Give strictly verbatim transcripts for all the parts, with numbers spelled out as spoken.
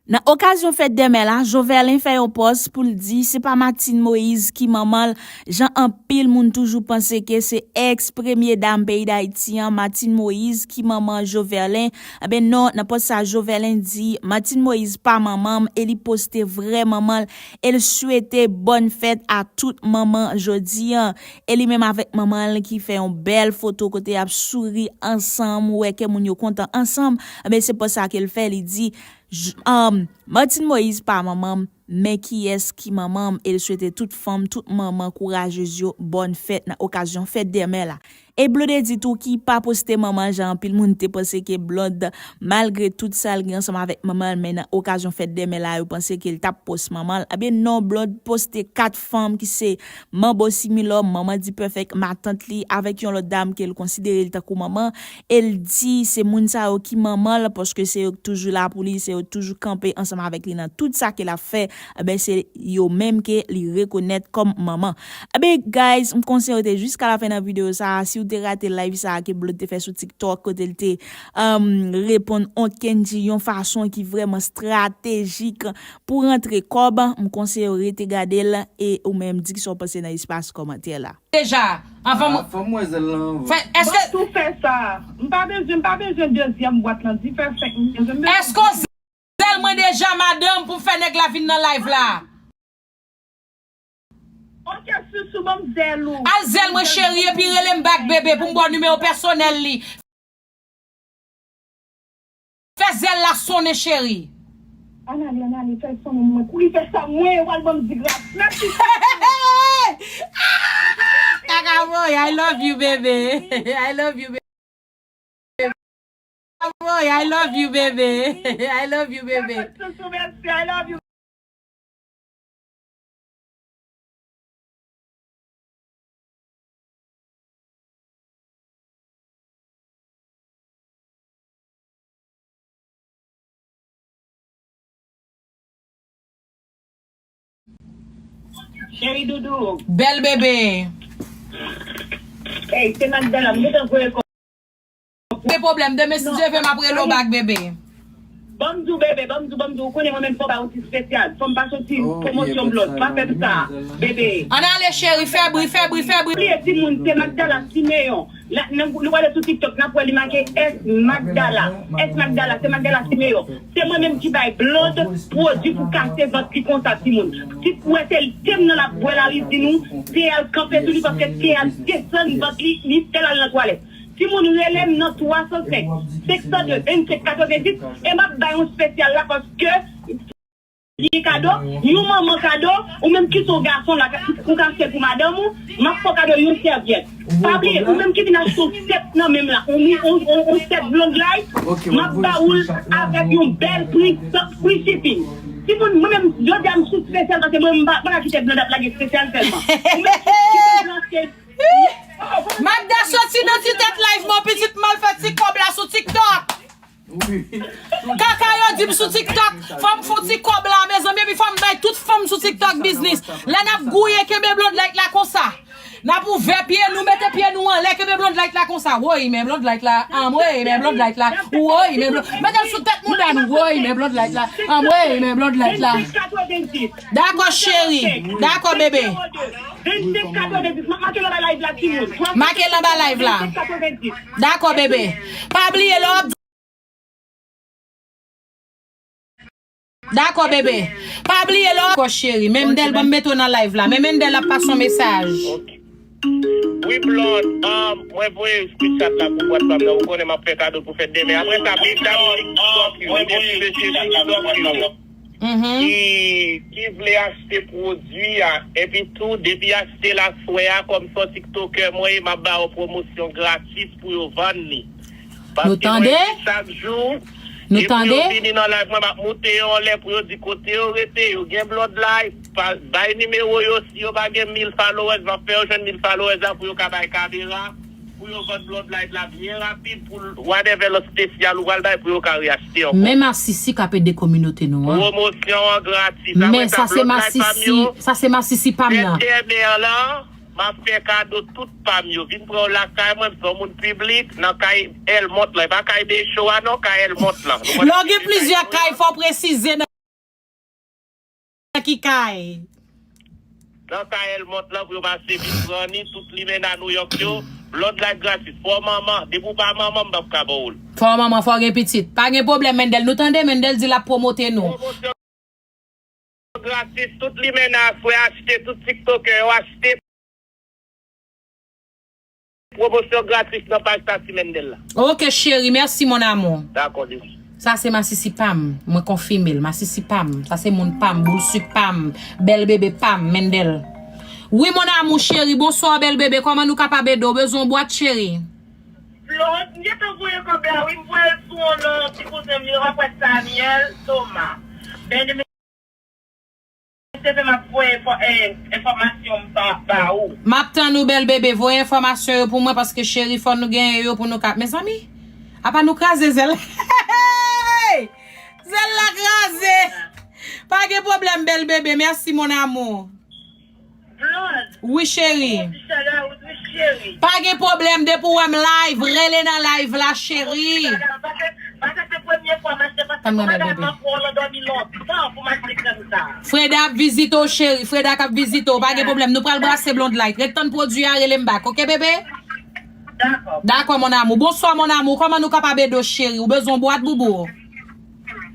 Nan okazyon fèt dè mè la, Joverlin fè yon pòs pou l di se pa Martine Moïse ki manman l, jan anpil moun toujou panse ke se èks premye dam peyi Dayiti an, Martine Moïse, ki manman Joverlin. Enben non, nan pòs sa, Joverlin di Martine Moïse pa manman m e li poste vrè manman l e l swete bòn fèt a tout manman jodi an. E li menm avèk manman l ki fè yon bèl foto kote y ap souri ansanm, ou wè ke moun yo kontan ansanm. Enben se pòs sa ke l fè, li di, J-, um, Martine Moïse pa manman m, men kiyès ki manman m? E l swete tout fanm, tout manman kourajez yo bòn fèt nan okazyon fèt dè mè la. E Blondedy tou ki pa poste manman l jan anpil moun te panse ke Blonde, malgre tout sa l gen ansanm avèk manman l, men nan okazyon fèt dè mè la, yo panse ke l t ap poste manman l. Ebyen non, Blonde poste kat fanm ki se Manbo Similò, manman D-Perfect, matant li, avèk yon lòt dam ke l konsidere l tankou manman. E l di se moun sa yo ki manman l, paske se yo k toujou la pou li, se yo k toujou kanpe ansanm avèk li nan tout sa ke l ap fè. Enben, se yo menm ke li rekonèt kòm manman. Enben, guys, m konseye w te jiska lafen nan videyo sa a. Si w te rate live sa a ke Blonde te fè sou TikTok, kote l te, um, reponn Aunt Kendy yon fason ki vrèman estratejik pou rantre kòb, m konseye w rete gade l e ou menm di kisa w panse nan espas kòmantè la. Deja, anvan mwen. Ah, fò m wè zèl lan anvan. Fè, èske Mwen tou fè sa. M pa bezwen, m pa bezwen dezyèm bwat lan. Di fè senk mil. Èske w zèl mwen deja, madanm, pou m fè nèg la vin nan live la? Ok, Sousou, ban m zèl ou. Al zèl mwen, cheri, epi rele m back, bebe, pou m ba w nimewo pèsonèl li. Fè zèl la sonnen, cheri. Ann ale, ann ale, fè l sonnen, mwen kouri fè sa, mwen, w al ban m di gras. Mèsi. Kaka boy, I love you, baby. I love you, baby. Kaka boy, I love you, baby. I love you, baby. Mèsi, Sousou, mèsi, I love you. Cheri doudou. Bèl bebe. Ey, se Magdala, m gentan voye kò. Gen pwoblèm, demen si Dye vle m ap rele w back, bebe. Ban m di w, bebe, ban m di w, ban m di w, ou konnen mwen menm fò ba yon ti espesyal. Fò m pa soti pwomosyon Blonde, pa fè m sa, bebe. Ann ale, cheri, fè bri, fè bri, fè bri. Bliye timoun, se Magdala Simeon. La, nan, nou prale sou TikTok, n ap wè li make S Magdala. S Magdala, se Magdala Simeon. Se mwen menm ki bay Blonde pwodui pou kase vant li konsa, timoun. Ti, ou wè se te m nan l ap bwè larizin ou, te al kanpe sou li paske te al desann vant li, li fè l al nan twalèt. Timoun, rele m nan twa san senk, senk san de, vennsenk katrevenndis, e m ap bay yon espesyal la paske li kado, yon manman kado, ou menm ki se yon gason la, ou ka fè pou madanm ou, m ap fè w kado yon sèvyèt. Pa bliye, ou menm ki vin achte yon sèt nan men m la, yon, yon, yon, yon sèt Blonde Life, m ap ba ou l avèk yon bèl pri, san, free shipping. Timoun, mwen menm, jodi a m sou espesyal paske mwen, m pa, m pa ka kite Blonde ap lage espesyal sèlman. Ou menm ki, ki te blanche. Magda soti nan ti tèt live mwen, pitit m al fè ti kòb la sou TikTok. Kaka yo di m sou TikTok, fò m fè ti kòb la, mezanmi, epi fò m bay tout fanm sou TikTok biznis. Lè n ap gouye, kenbe Blonde Life la konsa. N ap ouvè pye nou, mete pye nou anlè, kenbe Blonde Life la konsa. Woy, men Blonde Life la, anmwey, men Blonde Life la. Woy, men Blonde, mete l sou tèt mouda nou. Woy, men Blonde Life la, anmwey, men Blonde Life la. Dakò, cheri. Dakò, bebe. Vennsenk katrevenndis, m ap make l anba live la, timoun. Make l anba live la. Vennsenk katrevenndis. Dakò, bebe. Pa bliye lè w ap Dakò, bebe. Pa bliye lè w ap Dakò, cheri. Men Mendel, ban m mete w nan live la. Men Mendel ap pase yon mesaj. Ok. Wi, Blonde, um, mwen voye screenshot la pou WhatsApp la. Ou konnen m ap fè kado pou fèt demen. Apre sa, medam TikTok yo, gen ti mesye TikTok yo. Mhm. Ki, ki vle achte pwodui a, epi tou, depi achte l aswè a, kòm se yon TikToker mwen ye, m ap ba yo pwomosyon gratis pou yo vann li. Nou tande? Paske mwen di chak jou, nou tande? Epi yo vini nan live mwen, m ap moute yo anlè pou yo di kote yo rete, yo gen Blonde Life, pa, bay nimewo yo, si yo pa gen mil followers, m ap fè yo jwenn mil followers la pou yo ka bay kamera. Pou yo vann Blonde Life la byen rapid, pou l, whatever lòt espesyal ou pral bay, pou yo ka reyachte ankò. Men masisi k ap ede kominote nou an. Pwomosyon an gratis. Men sa se masisi, sa se masisi pa m nan. Fèt dè mè lan, m ap fè kado tout pa m yo. Vin pran yo lakay mwen, m se yon moun piblik, nan kay Elmont lan. E pa kay Decho a non, kay Elmont lan. Lè w gen plizyè kay, fò w presize nan ki kay? Nan kay Elmont lan pou yo pase vin pran ni, tout limena Nouyòk yo. Blond Light gratis. Fò manman, depi w pa manman, m p ap ka ba w l. Fò manman, fò gen pitit. Pa gen pwoblèm, Mendel. Nou tande, Mendel di l ap pwomote nou. Pwomosyon gratis, tout limena frè achte, tout tiktokè yo achte. Pwomosyon gratis nan paj Tati Mendel la. Ok, cheri, mèsi, mon amour. Dakò, Jezi. Sa se masisi pa m. Mwen konfime l. Masisi pa m. Sa se moun pa m. Boul sik pa m. Bèl bebe pa m. Mendel. Wi, mon amour, cheri. Bonswa, bèl bebe. Kòman nou kapab ede w? Bezwen yon bwat, cheri? Florence, m gentan voye kòb la, wi. M voye l sou yon non, ti kouzen m yo, apre Samuel Thomas. Benjamin. Te fè m ap voye enfò- eh, enfòmasyon m pa ba ou. M ap tann ou, bèl bebe. Voye enfòmasyon yo pou mwen, paske cheri, fò nou genyen yo pou nou ka. Mezanmi, apa nou kraze zèl? Zèl la kraze. Pa gen pwoblèm, bèl bebe. Mèsi, mon amour. Blond. Wi, cheri. Ou ti chalè, ou ti cheri. Pa gen pwoblèm, depi w wè m live, rele nan live la, cheri. Ou ti chalè, pa se, pa se se premye fwa m achte, paske Tann mwen, bèl bebe. Freda ap vizite w, cheri. Freda k ap vizite w. Pa gen pwoblèm. Nou pral brase Blond Light. Ret tann pwodui a, rele m back. Ok, bebe? Dakò. Dakò, mon amour. Bonswa, mon amour. Kòman nou kapab ede w, cheri? Ou bezwen yon bwat, boubou?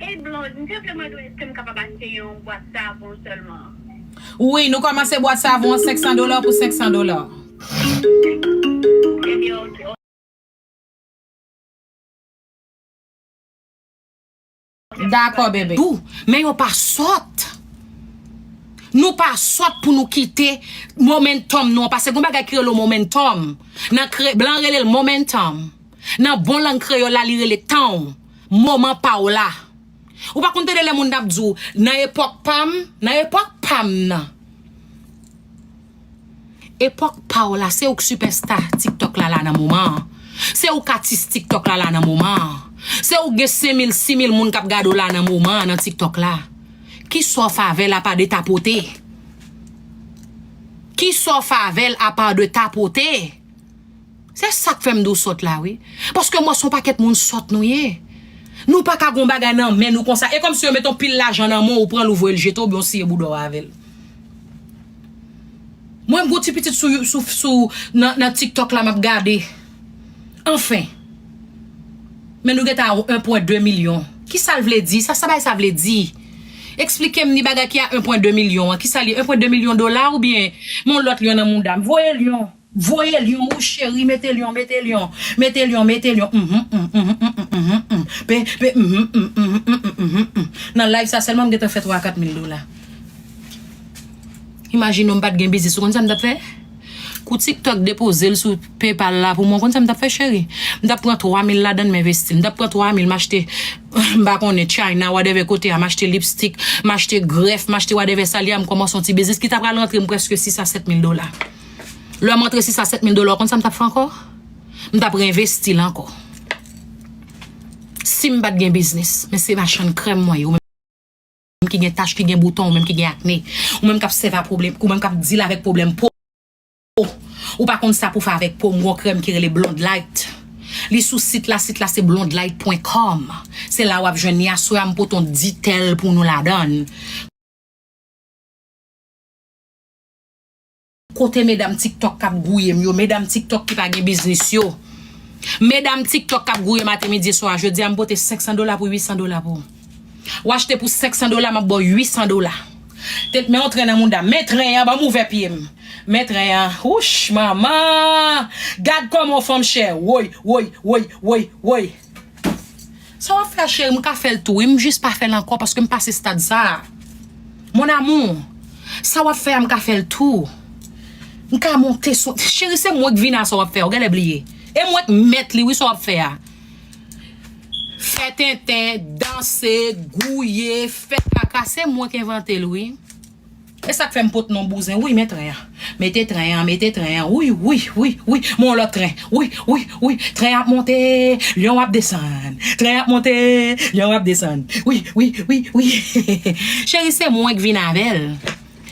Ey, Blond, m te vle mande w, èske m kapab achte yon bwat savon sèlman? Wi, nou kòmanse bwat savon an senk san dola pou senk san dola. Ebyen, ok. Dakò, bebe. Tou, men yo pa sòt. Nou pa sòt pou nou kite momentum nou an, paske gon bagay ki rele momentum. Nan kre-, blan rele l momentum. Nan bon lang kreyòl la, li rele tan w, moman pa w la. Ou pa konn tande lè moun ap di w, nan epòk pa m, nan epòk pa m nan. Epòk pa w la, se ou k sipèsta TikTok la la nan moman an. Se ou k atis TikTok la la nan moman an. Se ou k gen senk mil, sis mil moun k ap gade w la nan moman an nan TikTok la. Kisa w fè avè l apa de tapote? Kisa w fè avè l apa de tapote? Se sa k fè m di w sòt la, wi. Paske m wè se yon pakèt moun sòt nou ye. Nou pa ka gon bagay nan men nou konsa. E kòmsi yo mete yon pil lajan nan men w, ou pran l, ou voye l jete, oubyen w siye bouda w avè l. Mwen, m gon ti pitit sou, sou, sou, nan, nan TikTok la, m ap gade. Anfen. Men nou gentan a yon pwen de milyon. Kisa l vle di? Sa, sa bagay sa vle di? Eksplike m ni bagay ki a yon pwen de milyon an. Kisa li? Yon pwen de milyon dola oubyen m yon lòt lyon nan mouda m? Voye lyon. Voye lyon, wi cheri, mete lyon, mete lyon, mete lyon, mete lyon. Mhm, mhm, mhm, mhm, mhm, mhm. Pe, pe, mhm, mhm, mhm, mhm, mhm, mhm. Nan live sa sèlman m gentan fè twa kat mil dola. Imajine w m pa t gen biznis, ou konn sa m t ap fè? Kou TikTok depoze l sou PayPal la pou mwen, ou konn sa m t ap fè, cheri? M t ap pran twa mil ladan l, m envesti l. M t ap pran twa mil, m achte, m pa konnen, China, whatever kote a, m achte lipstick, m achte grèf, m achte whatever sa l ye a, m kòmanse yon ti biznis ki ta pral rantre m prèske sis a sèt mil dola. Lè m rantre sis a sèt mil dola, ou konn sa m t ap fè ankò? M t ap reenvesti l ankò. Si m pa t gen biznis, men se machann krèm mwen ye, ou menm ki gen tach, ki gen bouton, ou menm ki gen akne, ou menm k ap sèvi a pwoblèm, ou menm k ap deal avèk pwoblèm po. Ou pa konn sa pou fè avèk po, m gon krèm ki rele Blonde Light. Li sou sit la, sit la se blonde light point com. Se la w ap jwenn li. Aswè a m pote yon detèl pou nou ladan l. Kote medam TikTok k ap gouye m yo, medam TikTok ki pa gen biznis yo. Medam TikTok k ap gouye maten, midi e swa, jodi a m pote senk san dola pou uit san dola pou ou. W achte pou senk san dola, m ap ba w uit san dola. Te, men yon tren nan mouda m. Men tren an, ban m ouvè pye m. Men tren an. Wouch, manman! Gad kòman yon fanm chè. Woy, woy, woy, woy, woy. Sa w ap fè a, cheri, m ka fè l tou, wi. M jis pa fè l ankò paske m pase stad sa a. Mon amour, sa w ap fè a, m ka fè l tou. M ka monte sou. Cheri, se mwen k vin a sa w ap fè a, ou genlè bliye. E mwen k mèt li, wi, sa w ap fè a. Fè tenten, danse, gouye, fè kaka, se mwen k envante l, wi. E sa k fè m pot non bouzen, wi, men tren an. Mete tren an, mete tren an, wi, wi, wi, wi, men yon lòt tren, wi, wi, wi, tren ap monte, lyon ap desann, tren ap monte, lyon ap desann, wi, wi, wi, wi. Cheri, se mwen k vin avè l.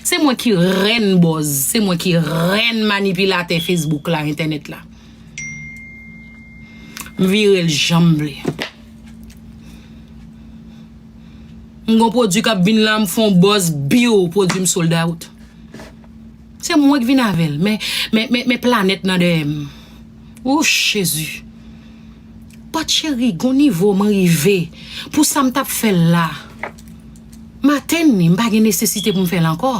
Se mwen ki rèn buzz, se mwen ki rèn manipilatè Facebook la, entènèt la. M vire l jan m vle. M gon pwodui k ap vin la, m fè yon buzz, biw, pwodui m sold out. Se mwen k vin avè l, men, men, men, men planèt nan dèyè m. Wouch, Jezi. But cheri, gon nivo mwen rive. Pou sa m t ap fè l la, m atenn li, m pa gen nesesite pou m fè l ankò.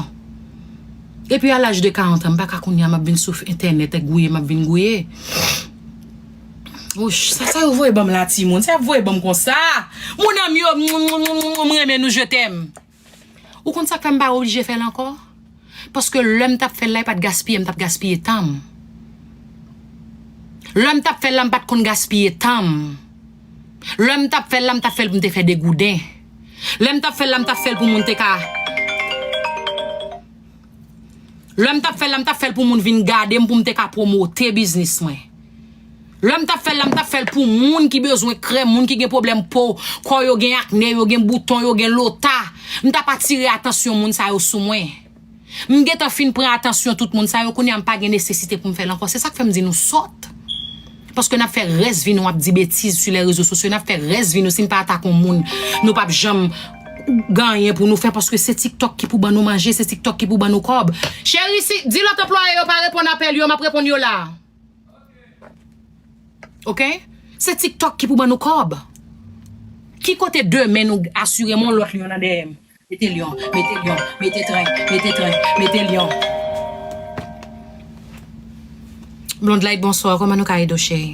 Epi a laj de karant an, m pa ka kounye a, m ap vin sou entènèt, gouye, m ap vin gouye. Wouch, sa, sa yo voye ban m la, timoun. Sa y ap voye ban m konsa. Mon ami yo, m renmen nou, je t'aime. Ou konn sa k fè m pa oblije fè l ankò? Paske lè m t ap fè l la, e pa t gaspiye m t ap gaspiye tan m. Lè m t ap fè l la, m pa t konn gaspiye tan m. Lè m t ap fè l la, m t ap fè l pou m te fè degouden. Lè m t ap fè l la, m t ap fè l pou moun te ka Lè m t ap fè l la, m t ap fè l pou moun vin gade m, pou m te ka pwomote biznis mwen. Lè m t ap fè l la, m t ap fè l pou moun ki bezwen krèm, moun ki gen pwoblèm po, kò yo gen akne, yo gen bouton, yo gen lota. M t ap atire atansyon moun sa yo sou mwen. M gentan fin pran atansyon tout moun sa yo, kounye a m pa gen nesesite pou m fè l ankò. Se sa k fè m di nou sòt. Paske n ap fè rès vi nou ap di betiz sou lè rezo sosyo, n ap fè rès vi nou, si n pa atake yon moun, nou p ap janm gen anyen pou nou fè, paske se TikTok ki pou ban nou manje, se TikTok ki pou ban nou kòb. Cheri, si di lòt anplwaye yo pa reponn apèl yo, m ap reponn yo la. Oke? Se TikTok ki pou ban nou kòb. Ki kote demen nou asire m yon lòt lyon nan dèyè m? Mete lyon, mete lyon, mete tren, mete tren, mete lyon. Blonde Light, bonswa. Kòman nou ka ede w, cheri?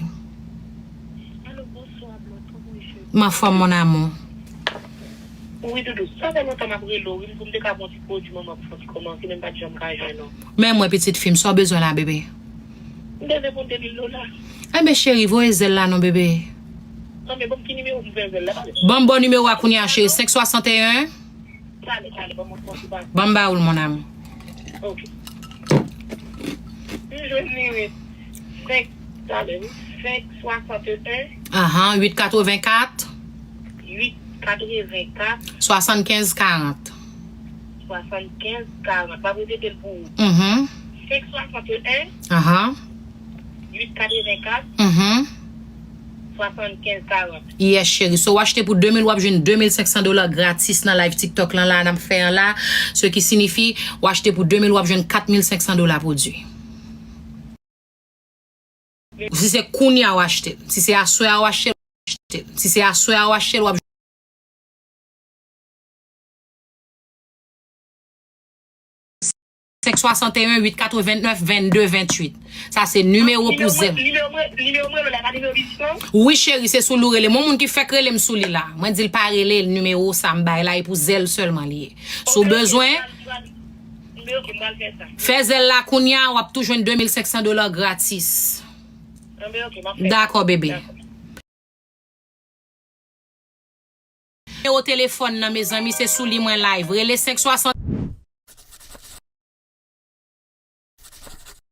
Alo, bonswa, Blonde. Kòman w ye, cheri? M anfòm, mon amour. Wi, doudou. Sa fè lontan m ap rele w, wi, pou m te ka ba w ti pwodui manman pou fè ti kòmanse, men m pa t janm ka jwenn ou. Men mwen, pitit fi m, sa w bezwen la, bebe? M bezwen pou m te mil dola. Enben, cheri, voye zèl la non, bebe. Anben, ban m ki nimewo pou m fè zèl la, pale. Ban m bon nimewo a kounye a, cheri. Senk swasanteyen. Talè, talè, ban m yon ti pa. Ban m ba ou l, mon amour. Ok. M jwenn li, wi. Senk, talè, wi. Senk swasanteyen. Ahan, uit katrevenkat. Uit katrevenkat. Swasannkenz karant. Swasannkenz karant. M ap repete l pou ou. Mhm. Senk swasanteyen. Ahan. Uit katrevenkat. Mhm. Swasannkenz karant. Yes, cheri. So, w achte pou de mil, w ap jwenn de mil senk san dola gratis nan live TikTok lan la, n ap fè an la. Se ki sinifi, w achte pou de mil, w ap jwenn kat mil senk san dola pwodui. Si se kounye a w achte l, si se aswè a w achte l, w achte l. Si se aswè a w achte l, w ap senk swasanteyen, uit katrevennnèf, vennde, venntuit. Sa se nimewo pou zèl. Nimewo mwen, nimewo mwen, nimewo mwen, la, pa nimewo biznis lan? Wi, cheri, se sou li w rele. Mwen, moun ki fèk rele m sou li la. Mwen di l pa rele l, nimewo sa m bay la, e pou zèl sèlman li ye. Si w bezwen, fè zèl la kounye a, w ap tou jwenn de mil senk san dola gratis. Anben, ok, m ap fè. Dakò, bebe. Dakò. Nimewo telefòn nan, mezanmi, se sou li mwen live. Rele senk swasanteyen.